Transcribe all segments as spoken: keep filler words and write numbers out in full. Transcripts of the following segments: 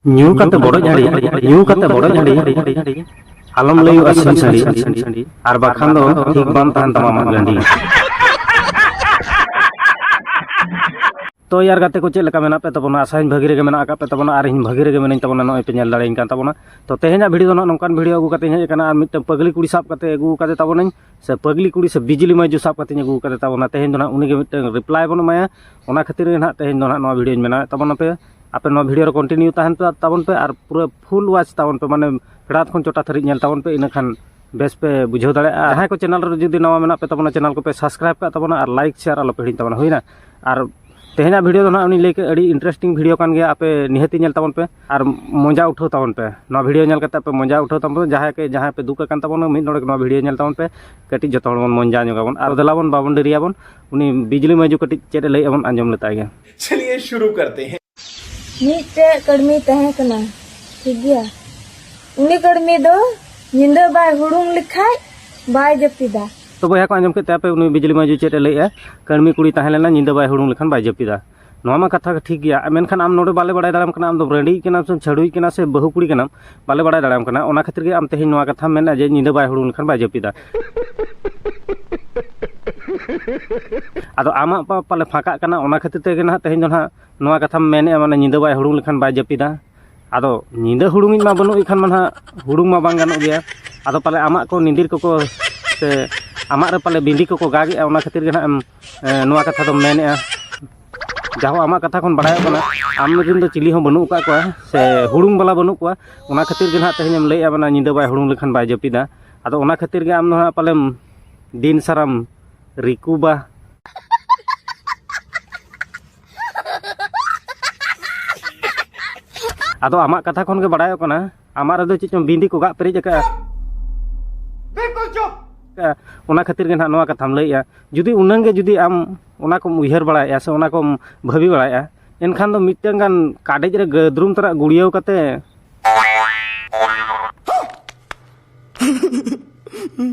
ᱧᱩ ᱠᱟᱛᱮ ᱵᱚᱰᱚᱡ ᱦᱟᱺᱰᱤ, ᱧᱩ ᱠᱟᱛᱮ ᱵᱚᱰᱚᱡ ᱦᱟᱺᱰᱤ, ᱟᱞᱚᱢ ᱞᱟᱹᱭᱚᱜᱼᱟ ᱥᱤᱢ ᱥᱟᱺᱰᱤ, ᱟᱨ ᱵᱟᱠᱷᱟᱱ ᱫᱚ ᱴᱷᱤᱠ ᱵᱟᱢ ᱛᱟᱦᱮᱱ ᱛᱟᱢᱟ ᱟᱢᱟᱜ ᱜᱟᱺᱰᱤ᱾ ᱛᱚ ᱭᱟᱨ ᱜᱟᱛᱮ ᱠᱚ, ᱪᱮᱫ ᱞᱮᱠᱟ ᱢᱮᱱᱟᱜ ᱯᱮ ᱛᱟᱵᱚᱱᱟ? ᱟᱥᱟᱧ ᱵᱷᱟᱹᱜᱤ ᱨᱮᱜᱮ ᱢᱮᱱᱟᱜ ᱟᱠᱟᱫ ᱯᱮ ᱛᱟᱵᱚᱱᱟ, ᱟᱨ ᱤᱧ ᱵᱷᱟᱹᱜᱤ ᱨᱮᱜᱮ ᱢᱮᱱᱟᱹᱧ ᱛᱟᱵᱚᱱᱟ, ᱱᱚᱜᱼᱚᱭ ᱯᱮ ᱧᱮᱞ ᱫᱟᱲᱮᱭᱟᱹᱧ ᱠᱟᱱ ᱛᱟᱵᱚᱱᱟ᱾ ᱛᱚ ᱛᱮᱦᱮᱧᱟᱜ ᱵᱷᱤᱰᱤᱭᱳ ᱫᱚ ᱱᱟᱦᱟᱜ ᱱᱚᱝᱠᱟᱱ ᱵᱷᱤᱰᱤᱭᱳ ᱟᱹᱜᱩ ᱠᱟᱛᱮ ᱤᱧ ᱦᱮᱡ ᱟᱠᱟᱱᱟ, ᱟᱨ ᱢᱤᱫᱴᱟᱝ ᱯᱟᱹᱜᱽᱞᱤ ᱠᱩᱲᱤ ᱥᱟᱵ ᱠᱟᱛᱮ ᱟᱹᱜᱩ ᱠᱟᱫᱮ ᱛᱟᱵᱚᱱᱟᱹᱧ, ᱥᱮ ᱯᱟᱹᱜᱽᱞᱤ ᱠᱩᱲᱤ ᱥᱮ ᱵᱤᱡᱽᱞᱤ ᱢᱟᱹᱭᱡᱩ ᱥᱟᱵ ᱠᱟᱛᱮᱧ ᱟᱹᱜᱩ ᱠᱟᱫᱮ ᱛᱟᱵᱚᱱᱟ᱾ ᱛᱮᱦᱮᱧ ᱫᱚ ᱱᱟᱦᱟᱜ ᱩᱱᱤᱜᱮ ᱢᱤᱫᱴᱟᱝ ᱨᱤᱯᱞᱟᱭ ᱵᱚᱱ ᱮᱢᱟᱭᱟ, ᱚᱱᱟ ᱠᱷᱟᱹᱛᱤᱨ ᱜᱮ ᱱᱟᱦᱟᱜ ᱛᱮᱦᱮᱧ ᱫᱚ ᱱᱟᱦᱟᱜ ᱱᱚᱣᱟ ᱵᱷᱤᱰᱤᱭᱳᱧ ᱵᱮᱱᱟᱣᱮᱫ ᱛᱟᱵᱚᱱᱟ᱾ ᱯᱮ ᱟᱯᱮ ᱱᱚᱣᱟ ᱵᱷᱤᱰᱤᱭᱳ ᱨᱮ ᱠᱚᱱᱴᱤᱱᱤᱭᱩ ᱛᱟᱦᱮᱱ ᱯᱮ ᱛᱟᱵᱚᱱ ᱯᱮ, ᱟᱨ ᱯᱩᱨᱟᱹ ᱯᱷᱩᱞ ᱣᱟᱪ ᱛᱟᱵᱚᱱ ᱯᱮ, ᱢᱟᱱᱮ ᱯᱷᱮᱰᱟᱛ ᱠᱷᱚᱱ ᱪᱚᱴᱟ ᱫᱷᱟᱹᱨᱤᱡ ᱧᱮᱞ ᱛᱟᱵᱚᱱ ᱯᱮ, ᱤᱱᱟᱹᱠᱷᱟᱱ ᱵᱮᱥ ᱯᱮ ᱵᱩᱡᱷᱟᱹᱣ ᱫᱟᱲᱮᱭᱟᱜᱼᱟ᱾ ᱡᱟᱦᱟᱸᱭ ᱠᱚ ᱪᱮᱱᱮᱞ ᱨᱮ ᱡᱩᱫᱤ ᱱᱟᱣᱟ ᱢᱮᱱᱟᱜ ᱯᱮ ᱛᱟᱵᱚᱱᱟ, ᱪᱮᱱᱮᱞ ᱠᱚᱯᱮ ᱥᱟᱵᱥᱠᱨᱟᱭᱤᱵ ᱠᱟᱜ ᱛᱟᱵᱚᱱᱟ ᱟᱨ ᱞᱟᱭᱤᱠ, ᱥᱮᱭᱟᱨ ᱟᱞᱚ ᱯᱮ ᱦᱤᱲᱤᱧ ᱛᱟᱵᱚᱱᱟ, ᱦᱩᱭᱱᱟ? ᱟᱨ ᱛᱮᱦᱮᱧᱟᱜ ᱵᱷᱤᱰᱤᱭᱳ ᱫᱚ ᱱᱟᱦᱟᱜ ᱩᱱᱤ ᱞᱟᱹᱭ ᱠᱮᱫ ᱟᱹᱰᱤ ᱤᱱᱴᱟᱨᱮᱥᱴᱤᱝ ᱵᱷᱤᱰᱤᱭᱳ ᱠᱟᱱ ᱜᱮᱭᱟ, ᱟᱯᱮ ᱱᱤᱦᱟᱹᱛᱤ ᱧᱮᱞ ᱛᱟᱵᱚᱱ ᱯᱮ ᱟᱨ ᱢᱚᱡᱟ ᱩᱴᱷᱟᱹᱣ ᱛᱟᱵᱚᱱ ᱯᱮ᱾ ᱱᱚᱣᱟ ᱵᱷᱤᱰᱤᱭᱳ ᱧᱮᱞ ᱠᱟᱛᱮ ᱟᱯᱮ ᱢᱚᱡᱟ ᱩᱴᱷᱟᱹᱣ ᱛᱟᱵᱚᱱ ᱯᱮ᱾ ᱡᱟᱦᱟᱸᱭ ᱠᱮ ᱡᱟᱦᱟᱸᱭ ᱯᱮ ᱫᱩᱠ ᱟᱠᱟᱱ ᱛᱟᱵᱚᱱᱟ, ᱢᱤᱫ ᱰᱚᱸᱰᱮᱠ ᱱᱚᱣᱟ ᱵᱷᱤᱰᱤᱭᱳ ᱧᱮᱞ ᱛᱟᱵᱚᱱ ᱯᱮ, ᱠᱟᱹᱴᱤᱡ ᱡᱚᱛᱚ ᱦᱚᱲ ᱵᱚᱱ ᱢᱚᱡᱟ ᱧᱚᱜ ᱟᱵᱚᱱ᱾ ᱟᱨ ᱫᱮᱞᱟ ᱵᱚᱱ, ᱵᱟᱵᱚᱱ ᱰᱮᱨᱤᱭᱟᱵᱚᱱ, ᱩᱱᱤ ᱵᱤᱡᱽᱞᱤ ᱢᱟᱹᱭᱡᱩ ᱠᱟᱹᱴᱤᱡ ᱪᱮᱫ ᱮ ᱞᱟᱹᱭᱮᱫ ᱵᱚᱱ ᱟᱸᱡᱚᱢ ᱞᱮᱛᱟᱭ ᱜᱮ᱾ ᱪᱟᱞᱤᱭᱮ ᱥᱩᱨᱩ ᱠᱟᱨᱛᱮ ᱦᱮᱸ᱾ ᱢᱤᱫᱴᱮᱡ ᱠᱟᱹᱲᱢᱤ ᱛᱟᱦᱮᱸ ᱠᱟᱱᱟ, ᱴᱷᱤᱠ ᱜᱮᱭᱟ? ᱩᱱᱤ ᱠᱟᱹᱲᱢᱤ ᱫᱚ ᱧᱤᱫᱟᱹ ᱵᱟᱭ ᱦᱩᱲᱩᱝ ᱞᱮᱠᱷᱟᱡ ᱵᱟᱭ ᱡᱟᱹᱯᱤᱫᱟ᱾ ᱛᱚ ᱵᱚᱭᱦᱟ ᱠᱚ, ᱟᱸᱡᱚᱢ ᱠᱮᱫ ᱛᱮ ᱟᱯᱮ ᱩᱱᱤ ᱵᱤᱡᱽᱞᱤ ᱢᱟᱹᱭᱡᱩ ᱪᱮᱫ ᱮ ᱞᱟᱹᱭᱮᱜᱼᱟ? ᱠᱟᱹᱲᱢᱤ ᱠᱩᱲᱤ ᱛᱟᱦᱮᱸ ᱞᱮᱱᱟ, ᱧᱤᱫᱟᱹ ᱵᱟᱭ ᱦᱩᱲᱩᱝ ᱞᱮᱠᱷᱟᱱ ᱵᱟᱭ ᱡᱟᱹᱯᱤᱫᱟ᱾ ᱱᱚᱣᱟ ᱢᱟ ᱠᱟᱛᱷᱟ ᱴᱷᱤᱠ ᱜᱮᱭᱟ, ᱢᱮᱱᱠᱷᱟᱱ ᱟᱢ ᱱᱚᱰᱮ ᱵᱟᱞᱮ ᱵᱟᱲᱟᱭ ᱫᱟᱲᱮᱭᱟᱢ ᱠᱟᱱᱟ, ᱟᱢ ᱫᱚ ᱨᱟᱺᱰᱤ ᱠᱟᱱᱟᱢ ᱥᱮ ᱪᱷᱟᱹᱰᱩᱭ ᱠᱟᱱᱟ ᱥᱮ ᱵᱟᱹᱦᱩ ᱠᱩᱲᱤ ᱠᱟᱱᱟᱢ, ᱵᱟᱞᱮ ᱵᱟᱲᱟᱭ ᱫᱟᱲᱮᱭᱟᱢ ᱠᱟᱱᱟ᱾ ᱚᱱᱟ ᱠᱷᱟᱹᱛᱤᱨ ᱜᱮ ᱟᱢ ᱛᱮᱦᱮᱧ ᱱᱚᱣᱟ ᱠᱟᱛᱷᱟᱢ ᱢᱮᱱᱟ ᱡᱮ ᱧᱤᱫᱟᱹ ᱵᱟᱭ ᱦᱩᱲᱩᱝ ᱞᱮᱠᱷᱟᱱ ᱵᱟᱭ ᱡᱟᱹᱯᱤᱫᱟ᱾ ᱟᱫᱚ ᱟᱢᱟᱜ ᱯᱟ-, ᱯᱟᱞᱮ ᱯᱷᱟᱸᱠᱟᱜ ᱠᱟᱱᱟ, ᱚᱱᱟ ᱠᱷᱟᱹᱛᱤᱨ ᱛᱮᱜᱮ ᱱᱟᱦᱟᱜ ᱛᱮᱦᱮᱧ ᱫᱚ ᱱᱟᱦᱟᱜ ᱱᱚᱣᱟ ᱠᱟᱛᱷᱟᱢ ᱢᱮᱱᱮᱜᱼᱟ, ᱢᱟᱱᱮ ᱧᱤᱫᱟᱹ ᱵᱟᱭ ᱦᱩᱲᱩᱝ ᱞᱮᱠᱷᱟᱱ ᱵᱟᱭ ᱡᱟᱹᱯᱤᱫᱟ᱾ ᱟᱫᱚ ᱧᱤᱫᱟᱹ ᱦᱩᱲᱩᱝᱤᱡ ᱢᱟ ᱵᱟᱹᱱᱩᱜ ᱠᱷᱟᱱ ᱢᱟ ᱱᱟᱦᱟᱜ ᱦᱩᱲᱩᱝ ᱢᱟ ᱵᱟᱝ ᱜᱟᱱᱚᱜ ᱜᱮᱭᱟ᱾ ᱟᱫᱚ ᱯᱟᱞᱮ ᱟᱢᱟᱜ ᱠᱚ ᱱᱤᱸᱫᱤᱨ ᱠᱚᱠᱚ ᱥᱮ ᱟᱢᱟᱜ ᱨᱮ ᱯᱟᱞᱮ ᱵᱤᱸᱫᱤ ᱠᱚᱠᱚ ᱜᱟᱜᱮᱜᱼᱟ, ᱚᱱᱟ ᱠᱷᱟᱹᱛᱤᱨ ᱜᱮ ᱱᱟᱦᱟᱜ ᱮᱢ, ᱮ, ᱱᱚᱣᱟ ᱠᱟᱛᱷᱟ ᱫᱚᱢ ᱢᱮᱱᱮᱜᱼᱟ᱾ ᱡᱟᱦᱳ, ᱟᱢᱟᱜ ᱠᱟᱛᱷᱟ ᱠᱷᱚᱱ ᱵᱟᱲᱟᱭᱚᱜ ᱠᱟᱱᱟ ᱟᱢ ᱨᱮᱱ ᱫᱚ ᱪᱤᱞᱤ ᱦᱚᱸ ᱵᱟᱹᱱᱩᱜ ᱟᱠᱟᱫ ᱠᱚᱣᱟ ᱥᱮ ᱦᱩᱲᱩᱝ ᱵᱟᱞᱟ ᱵᱟᱹᱱᱩᱜ ᱠᱚᱣᱟ, ᱚᱱᱟ ᱠᱷᱟᱹᱛᱤᱨ ᱜᱮ ᱱᱟᱦᱟᱜ ᱛᱮᱦᱮᱧ ᱮᱢ ᱞᱟᱹᱭᱮᱜᱼᱟ, ᱢᱟᱱᱮ ᱧᱤᱫᱟᱹ ᱵᱟᱭ ᱦᱩᱲᱩᱝ ᱞᱮᱠᱷᱟᱱ ᱵᱟᱭ ᱡᱟᱹᱯᱤᱫᱟ᱾ ᱟᱫᱚ ᱚᱱᱟ ᱠᱷᱟᱹᱛᱤᱨ ᱜᱮ ᱟᱢ ᱫᱚ ᱱᱟᱦᱟᱜ ᱯᱟᱞᱮᱢ ᱫᱤᱱ ᱥᱟᱨᱟᱢ ᱨᱤᱠᱩᱵᱟ᱾ ᱟᱫᱚ ᱟᱢᱟᱜ ᱠᱟᱛᱷᱟ ᱠᱷᱚᱱ ᱜᱮ ᱵᱟᱲᱟᱭᱚᱜ ᱠᱟᱱᱟ, ᱟᱢᱟᱜ ᱨᱮᱫᱚ ᱪᱮᱫ ᱪᱚᱝ ᱵᱤᱸᱫᱤ ᱠᱚ ᱜᱟᱜ ᱯᱮᱨᱮᱡ ᱟᱠᱟᱫᱼᱟ᱾ ᱵᱤᱞᱠᱩᱞ ᱪᱩᱯ! ᱚᱱᱟ ᱠᱷᱟᱹᱛᱤᱨ ᱜᱮ ᱱᱟᱦᱟᱜ ᱱᱚᱣᱟ ᱠᱟᱛᱷᱟᱢ ᱞᱟᱹᱭᱮᱜᱼᱟ᱾ ᱡᱩᱫᱤ ᱩᱱᱟᱹᱝ ᱜᱮ ᱡᱩᱫᱤ ᱟᱢ ᱚᱱᱟ ᱠᱚᱢ ᱩᱭᱦᱟᱹᱨ ᱵᱟᱲᱟᱭᱮᱜᱼᱟ ᱥᱮ ᱚᱱᱟ ᱠᱚᱢ ᱵᱷᱟᱹᱵᱤ ᱵᱟᱲᱟᱭᱮᱜᱼᱟ, ᱮᱱᱠᱷᱟᱱ ᱫᱚ ᱢᱤᱫᱴᱟᱝ ᱜᱟᱱ ᱠᱟᱰᱮᱡ ᱨᱮ ᱜᱟᱹᱫᱽᱨᱩᱢ ᱛᱟᱨᱟᱜ ᱜᱩᱲᱤᱭᱟᱹᱣ ᱠᱟᱛᱮ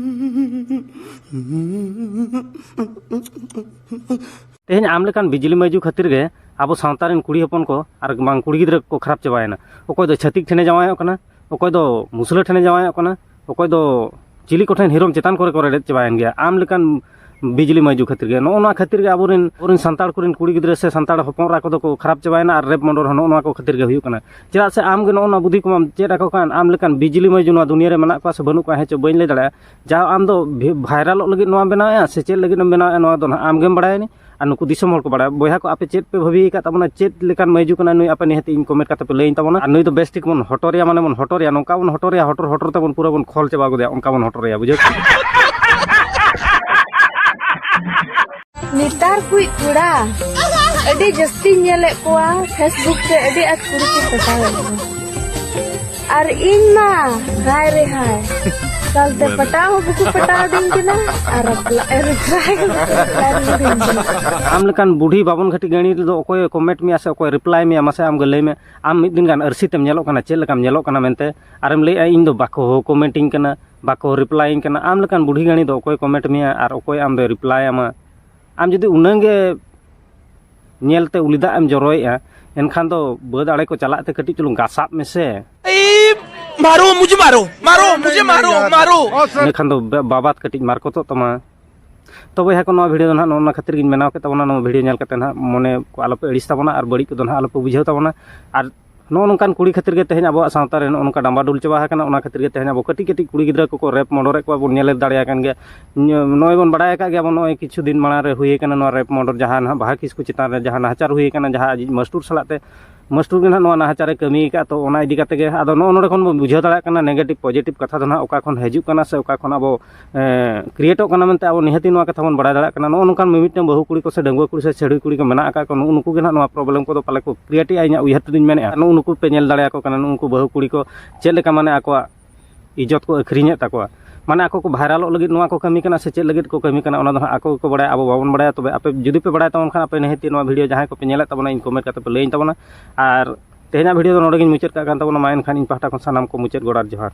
ᱛᱮᱦᱮᱧ ᱟᱢ ᱞᱮᱠᱟᱱ ᱵᱤᱡᱽᱞᱤ ᱢᱟᱹᱭᱡᱩ ᱠᱷᱟᱹᱛᱤᱨ ᱜᱮ ᱟᱵᱚ ᱥᱟᱶᱛᱟ ᱨᱮᱱ ᱠᱩᱲᱤ ᱦᱚᱯᱚᱱ ᱠᱚ ᱟᱨ ᱵᱟᱝ ᱠᱩᱲᱤ ᱜᱤᱫᱽᱨᱟᱹ ᱠᱚ ᱠᱷᱟᱨᱟᱯ ᱪᱟᱵᱟᱭᱮᱱᱟ᱾ ᱚᱠᱚᱭ ᱫᱚ ᱪᱷᱟᱹᱛᱤᱠ ᱴᱷᱮᱱᱮ ᱡᱟᱶᱟᱭᱚᱜ ᱠᱟᱱᱟ, ᱚᱠᱚᱭ ᱫᱚ ᱢᱩᱥᱞᱟᱹ ᱴᱷᱮᱱᱮ ᱡᱟᱶᱟᱭᱚᱜ ᱠᱟᱱᱟ, ᱚᱠᱚᱭ ᱫᱚ ᱪᱤᱞᱤ ᱠᱚᱴᱷᱮᱱ ᱦᱤᱨᱚᱢ ᱪᱮᱛᱟᱱ ᱠᱚᱨᱮ ᱠᱚ ᱨᱮᱰᱮᱫ ᱪᱟᱵᱟᱭᱮᱱ ᱜᱮᱭᱟ᱾ ᱟᱢ ᱞᱮᱠᱟᱱ ᱵᱤᱡᱽᱞᱤ ᱢᱟᱹᱭᱡᱩ ᱠᱷᱟᱹᱛᱤᱨ ᱜᱮ, ᱱᱚᱜᱼᱚ ᱱᱚᱣᱟ ᱠᱷᱟᱹᱛᱤᱨ ᱜᱮ ᱟᱵᱚᱨᱮᱱ, ᱟᱵᱚᱨᱮᱱ ᱥᱟᱱᱛᱟᱲ ᱠᱚᱨᱮᱱ ᱠᱩᱲᱤ ᱜᱤᱫᱽᱨᱟᱹ ᱥᱮ ᱥᱟᱱᱛᱟᱲ ᱦᱚᱯᱚᱱ ᱮᱨᱟ ᱠᱚᱫᱚ ᱠᱚ ᱠᱷᱟᱨᱟᱯ ᱪᱟᱵᱟᱭᱮᱱᱟ ᱟᱨ ᱨᱮᱯ ᱢᱚᱨᱰᱚᱨ ᱦᱚᱸ ᱱᱚᱜᱼᱚ ᱱᱚᱣᱟ ᱠᱚ ᱠᱷᱟᱹᱛᱤᱨ ᱜᱮ ᱦᱩᱭᱩᱜ ᱠᱟᱱᱟ᱾ ᱪᱮᱫᱟᱜ ᱥᱮ ᱟᱢ ᱜᱮ ᱱᱚᱜᱼᱚ ᱱᱚᱣᱟ ᱵᱩᱫᱷᱤ ᱠᱚᱢᱟᱢ ᱪᱮᱫ ᱟᱠᱚ ᱠᱟᱱ, ᱟᱢ ᱞᱮᱠᱟᱱ ᱵᱤᱡᱽᱞᱤ ᱢᱟᱹᱭᱡᱩ ᱱᱚᱣᱟ ᱫᱩᱱᱤᱭᱟᱹ ᱨᱮ ᱢᱮᱱᱟᱜ ᱠᱚᱣᱟ ᱥᱮ ᱵᱟᱹᱱᱩᱜ ᱠᱚᱣᱟ, ᱦᱮᱸ ᱪᱚ ᱵᱟᱹᱧ ᱞᱟᱹᱭ ᱫᱟᱲᱮᱭᱟᱜᱼᱟ᱾ ᱡᱟ ᱟᱢ ᱫᱚ ᱵᱷᱤ-, ᱵᱷᱟᱭᱨᱟᱞᱚᱜ ᱞᱟᱹᱜᱤᱫ ᱱᱚᱣᱟᱢ ᱵᱮᱱᱟᱣᱮᱫᱼᱟ ᱥᱮ ᱪᱮᱫ ᱞᱟᱹᱜᱤᱫ ᱮᱢ ᱵᱮᱱᱟᱣᱮᱫᱼᱟ, ᱱᱚᱣᱟ ᱫᱚ ᱱᱟᱦᱟᱜ ᱟᱢ ᱜᱮᱢ ᱵᱟᱲᱟᱭᱟ᱾ ᱟᱨ ᱱᱩᱠᱩ ᱫᱤᱥᱚᱢ ᱦᱚᱲ ᱠᱚ ᱵᱟᱲᱟᱭᱟ᱾ ᱵᱚᱭᱦᱟ ᱠᱚ, ᱟᱯᱮ ᱪᱮᱫ ᱯᱮ ᱵᱷᱟᱹᱵᱤ ᱟᱠᱟᱫ ᱛᱟᱵᱚᱱᱟ, ᱪᱮᱫ ᱞᱮᱠᱟᱱ ᱢᱟᱹᱭᱡᱩ ᱠᱟᱱᱟ ᱱᱩᱭ, ᱟᱯᱮ ᱱᱤᱦᱟᱹᱛ ᱤᱧ ᱠᱚᱢᱮᱱᱴ ᱠᱟᱛᱮ ᱯᱮ ᱞᱟᱹᱭᱟᱹᱧ ᱛᱟᱵᱚᱱᱟ᱾ ᱟᱨ ᱱᱩᱭ ᱫᱚ ᱵᱮᱥ ᱴᱷᱤᱠ ᱵᱚᱱ ᱦᱚᱴᱚᱨᱮᱭᱟ, ᱢᱟᱱᱮ ᱵᱚᱱ ᱦᱚᱴᱚᱨᱮᱭᱟ, ᱱᱚᱝᱠᱟ ᱵᱚᱱ ᱦᱚᱴᱚᱨᱮᱭᱟ, ᱦᱚᱴᱚᱨ, ᱦᱚᱴᱚᱨ ᱛᱮᱵᱚᱱ ᱯᱩᱨᱟᱹ ᱵᱚᱱ ᱠᱷᱚᱞ ᱪᱟᱵᱟ ᱜᱚᱫᱮᱭᱟ, ᱚᱱᱠᱟ ᱵᱚᱱ ᱦᱚᱴᱚᱨᱮᱭᱟ, ᱵᱩᱡᱷᱟᱹᱣ? ᱱᱮᱛᱟᱨ ᱠᱩᱡ ᱠᱚᱲᱟ ᱟᱹᱰᱤ ᱡᱟᱹᱥᱛᱤᱧ ᱧᱮᱞᱮᱫ ᱠᱚᱣᱟ, Facebook ᱨᱮ ᱟᱹᱰᱤ ᱟᱸᱴ ᱠᱩᱲᱤ ᱠᱚ ᱯᱚᱴᱟᱣᱮᱫ ᱠᱚᱣᱟ᱾ ᱟᱨ ᱤᱧ ᱢᱟ ᱦᱟᱭ ᱨᱮ ᱦᱟᱭ, ᱠᱟᱞᱛᱮ ᱯᱟᱴᱟᱣ ᱦᱚᱸ ᱵᱟᱠᱚ ᱯᱟᱴᱟᱣ ᱫᱤᱧ ᱠᱟᱱᱟ, ᱟᱨ ᱨᱟᱯᱞᱟ-, reply ᱦᱚᱸ ᱵᱟᱠᱚ reply ᱫᱤᱧ ᱠᱟᱱᱟ᱾ ᱟᱢ ᱞᱮᱠᱟᱱ ᱵᱩᱰᱷᱤ ᱵᱟᱵᱚᱱ ᱜᱷᱟᱹᱴᱤ ᱜᱟᱹᱲᱤ ᱨᱮᱫᱚ ᱚᱠᱚᱭᱮ comment ᱢᱮᱭᱟ ᱥᱮ ᱚᱠᱚᱭᱮ reply ᱢᱮᱭᱟ? ᱢᱟᱥᱮ ᱟᱢ ᱜᱮ ᱞᱟᱹᱭ ᱢᱮ᱾ ᱟᱢ ᱢᱤᱫ ᱫᱤᱱ ᱜᱟᱱ ᱟᱹᱨᱥᱤ ᱛᱮᱢ ᱧᱮᱞᱚᱜ ᱠᱟᱱᱟ, ᱪᱮᱫ ᱞᱮᱠᱟᱢ ᱧᱮᱞᱚᱜ ᱠᱟᱱᱟ ᱢᱮᱱᱛᱮ, ᱟᱨᱮᱢ ᱞᱟᱹᱭᱮᱜᱼᱟ ᱤᱧ ᱫᱚ ᱵᱟᱠᱚ commenting ᱠᱟᱱᱟ, ᱵᱟᱠᱚ replyᱤᱧ ᱠᱟᱱᱟ᱾ ᱟᱢ ᱞᱮᱠᱟᱱ ᱵᱩᱰᱷᱤ ᱜᱟᱹᱲᱤ ᱫᱚ ᱚᱠᱚᱭ comment ᱢᱮᱭᱟ ᱟᱨ ᱚᱠᱚᱭ ᱟᱢ ᱫᱚᱭ reply ᱟᱢᱟ? ᱟᱢ ᱡᱩᱫᱤ ᱩᱱᱟᱹᱝ ᱜᱮ ᱧᱮᱞᱛᱮ ᱩᱞᱤ ᱫᱟᱜ ᱮᱢ ᱡᱚᱨᱚᱭᱮᱜᱼᱟ, ᱮᱱᱠᱷᱟᱱ ᱫᱚ ᱵᱟᱹᱫᱽ ᱟᱲᱮ ᱠᱚ ᱪᱟᱞᱟᱜ ᱛᱮ ᱠᱟᱹᱴᱤᱡ ᱪᱩᱞᱩᱝ ᱜᱟᱥᱟᱵ ᱢᱮᱥᱮ᱾ ए, मारो, मुझे मारो, मारो, मुझे मारो, मारो। ᱤᱱᱟᱹᱠᱷᱟᱱ ᱫᱚ ᱵᱟ-, ᱵᱟᱵᱟᱫ ᱠᱟᱹᱴᱤᱡ ᱢᱟᱨᱠᱚᱛᱚᱜ ᱛᱟᱢᱟ᱾ ᱛᱚ ᱵᱚᱭᱦᱟ ᱠᱚ, ᱱᱚᱣᱟ video ᱫᱚ ᱱᱟᱦᱟᱜ ᱱᱚᱜᱼᱚ ᱱᱚᱣᱟ ᱠᱷᱟᱹᱛᱤᱨ ᱜᱤᱧ ᱵᱮᱱᱟᱣ ᱠᱮᱫ ᱛᱟᱵᱚᱱᱟ᱾ ᱱᱚᱣᱟ video ᱧᱮᱞ ᱠᱟᱛᱮ ᱱᱟᱦᱟᱜ ᱢᱚᱱᱮ ᱠᱚ ᱟᱞᱚᱯᱮ ᱟᱹᱲᱤᱥ ᱛᱟᱵᱚᱱᱟ ᱟᱨ ᱵᱟᱹᱲᱤᱡ ᱠᱚᱫᱚ ᱱᱟᱦᱟᱜ ᱟᱞᱚᱯᱮ ᱵᱩᱡᱷᱟᱹᱣ ᱛᱟᱵᱚᱱᱟ᱾ ᱟᱨ ᱱᱚᱜᱼᱚ ᱱᱚᱝᱠᱟᱱ ᱠᱩᱲᱤ ᱠᱷᱟᱹᱛᱤᱨ ᱜᱮ ᱛᱮᱦᱮᱧ ᱟᱵᱚᱣᱟᱜ ᱥᱟᱶᱛᱟ ᱨᱮ ᱱᱚᱜᱼᱚ ᱱᱚᱝᱠᱟ ᱰᱟᱢᱵᱟᱰᱩᱞ ᱪᱟᱵᱟ ᱟᱠᱟᱱᱟ᱾ ᱚᱱᱟ ᱠᱷᱟᱹᱛᱤᱨ ᱜᱮ ᱛᱮᱦᱮᱧ ᱟᱵᱚ ᱠᱟᱹᱴᱤᱡ ᱠᱟᱹᱴᱤᱡ ᱠᱩᱲᱤ ᱜᱤᱫᱽᱨᱟᱹ ᱠᱚᱠᱚ ᱨᱮᱯ ᱢᱚᱰᱚᱨᱮᱫ ᱠᱚᱣᱟ ᱵᱚᱱ, ᱧᱮᱞ ᱫᱟᱲᱮᱭᱟᱜ ᱠᱟᱱ ᱜᱮᱭᱟ᱾ ᱱᱚᱜᱼᱚᱭ ᱵᱚᱱ ᱵᱟᱲᱟᱭ ᱟᱠᱟᱫ ᱜᱮᱭᱟ ᱵᱚᱱ, ᱱᱚᱜᱼᱚᱭ ᱠᱤᱪᱷᱩ ᱫᱤᱱ ᱢᱟᱲᱟᱝ ᱨᱮ ᱦᱩᱭ ᱟᱠᱟᱱᱟ ᱱᱚᱣᱟ ᱨᱮᱯ ᱢᱚᱰᱚᱨ, ᱡᱟᱦᱟᱸ ᱱᱟᱦᱟᱜ ᱵᱟᱦᱟ ᱠᱤᱥᱠᱩ ᱪᱮᱛᱟᱱ ᱨᱮ ᱡᱟᱦᱟᱸ ᱱᱟᱦᱟᱪᱟᱨ ᱦᱩᱭ ᱟᱠᱟᱱᱟ, ᱡᱟᱦᱟᱸ ᱟᱡᱤᱡ ᱢᱟᱥᱴᱩᱨ ᱥᱟᱞᱟᱜ ᱛᱮ ᱢᱟᱥᱴᱩᱨ ᱜᱮ ᱱᱟᱦᱟᱜ ᱱᱚᱣᱟ ᱱᱟᱦᱟᱪᱟᱨᱮ ᱠᱟᱹᱢᱤ ᱟᱠᱟᱫ᱾ ᱛᱚ ᱚᱱᱟ ᱤᱫᱤ ᱠᱟᱛᱮ ᱜᱮ ᱟᱫᱚ ᱱᱚᱜᱼᱚ ᱱᱚᱰᱮ ᱠᱷᱚᱱ ᱵᱚᱱ ᱵᱩᱡᱷᱟᱹᱣ ᱫᱟᱲᱮᱭᱟᱜ ᱠᱟᱱᱟ negative positive ᱠᱟᱛᱷᱟ ᱫᱚ ᱱᱟᱦᱟᱜ ᱚᱠᱟ ᱠᱷᱚᱱ ᱦᱤᱡᱩᱜ ᱠᱟᱱᱟ ᱥᱮ ᱚᱠᱟ ᱠᱷᱚᱱ ᱟᱵᱚ, ᱮᱸ, createᱚᱜ ᱠᱟᱱᱟ ᱢᱮᱱᱛᱮ ᱟᱵᱚ ᱱᱤᱦᱟᱹᱛᱤ ᱱᱚᱣᱟ ᱠᱟᱛᱷᱟ ᱵᱚᱱ ᱵᱟᱲᱟᱭ ᱫᱟᱲᱮᱭᱟᱜ ᱠᱟᱱᱟ᱾ ᱱᱚᱜᱼᱚ ᱱᱚᱝᱠᱟᱱ ᱢᱤᱢᱤᱫᱴᱟᱝ ᱵᱟᱹᱦᱩ ᱠᱩᱲᱤ ᱠᱚ ᱥᱮ ᱰᱟᱺᱜᱩᱣᱟᱹ ᱠᱩᱲᱤ ᱥᱮ ᱪᱷᱟᱹᱰᱣᱤ ᱠᱩᱲᱤ ᱠᱚ ᱢᱮᱱᱟᱜ ᱟᱠᱟᱫ ᱠᱚ, ᱱᱩᱜᱼᱩ ᱱᱩᱠᱩ ᱜᱮ ᱱᱟᱦᱟᱜ ᱱᱚᱣᱟ problem ᱠᱚᱫᱚ ᱯᱟᱞᱮ ᱠᱚ createᱮᱜᱼᱟ, ᱤᱧᱟᱹᱜ ᱩᱭᱦᱟᱹᱨ ᱛᱮᱫᱚᱧ ᱢᱮᱱᱮᱫᱼᱟ᱾ ᱱᱩᱜᱼᱩ ᱱᱩᱠᱩ ᱯᱮ ᱧᱮᱞ ᱫᱟᱲᱮᱭᱟᱠᱚ ᱠᱟᱱᱟ, ᱱᱩᱜᱼᱩ ᱱᱩᱠᱩ ᱵᱟᱹᱦᱩ ᱠᱩᱲᱤ ᱠᱚ ᱪᱮᱫ ᱞᱮᱠᱟ ᱢᱟᱱᱮ ᱟᱠᱚᱣᱟᱜ ᱤᱡᱽᱡᱚᱛ ᱠᱚ ᱟᱹᱠᱷᱨᱤᱧᱮᱫ ᱛᱟᱠᱚᱣᱟ᱾ ᱢᱟᱱᱮ ᱟᱠᱚ ᱠᱚ ᱵᱷᱟᱭᱨᱟᱞᱚᱜ ᱞᱟᱹᱜᱤᱫ ᱱᱚᱣᱟ ᱠᱚ ᱠᱟᱹᱢᱤ ᱠᱟᱱᱟ ᱥᱮ ᱪᱮᱫ ᱞᱟᱹᱜᱤᱫ ᱠᱚ ᱠᱟᱹᱢᱤ ᱠᱟᱱᱟ, ᱚᱱᱟ ᱫᱚ ᱦᱟᱸᱜ ᱟᱠᱚ ᱜᱮᱠᱚ ᱵᱟᱲᱟᱭᱟ, ᱟᱵᱚ ᱵᱟᱵᱚᱱ ᱵᱟᱲᱟᱭᱟ᱾ ᱛᱚᱵᱮ ᱟᱯᱮ ᱡᱩᱫᱤ ᱯᱮ ᱵᱟᱲᱟᱭ ᱛᱟᱵᱚᱱ ᱠᱷᱟᱱ, ᱟᱯᱮ ᱱᱤᱦᱟᱹᱛ ᱱᱚᱣᱟ video ᱡᱟᱦᱟᱸᱭ ᱠᱚᱯᱮ ᱧᱮᱞᱮᱫ ᱛᱟᱵᱚᱱᱟ, ᱤᱧ comment ᱠᱟᱛᱮ ᱯᱮ ᱞᱟᱹᱭᱟᱹᱧ ᱛᱟᱵᱚᱱᱟ᱾ ᱟᱨ ᱛᱮᱦᱮᱧᱟᱜ video ᱫᱚ ᱱᱚᱰᱮ ᱜᱤᱧ ᱢᱩᱪᱟᱹᱫ ᱠᱟᱜ ᱠᱟᱱ ᱛᱟᱵᱚᱱᱟ᱾ ᱢᱟ ᱮᱱᱠᱷᱟᱱ ᱤᱧ ᱯᱟᱦᱴᱟ ᱠᱷᱚᱱ ᱥᱟᱱᱟᱢ ᱠᱚ ᱢᱩᱪᱟᱹᱫ ᱜᱚᱰ ᱟᱨ ᱡᱚᱦᱟᱨ᱾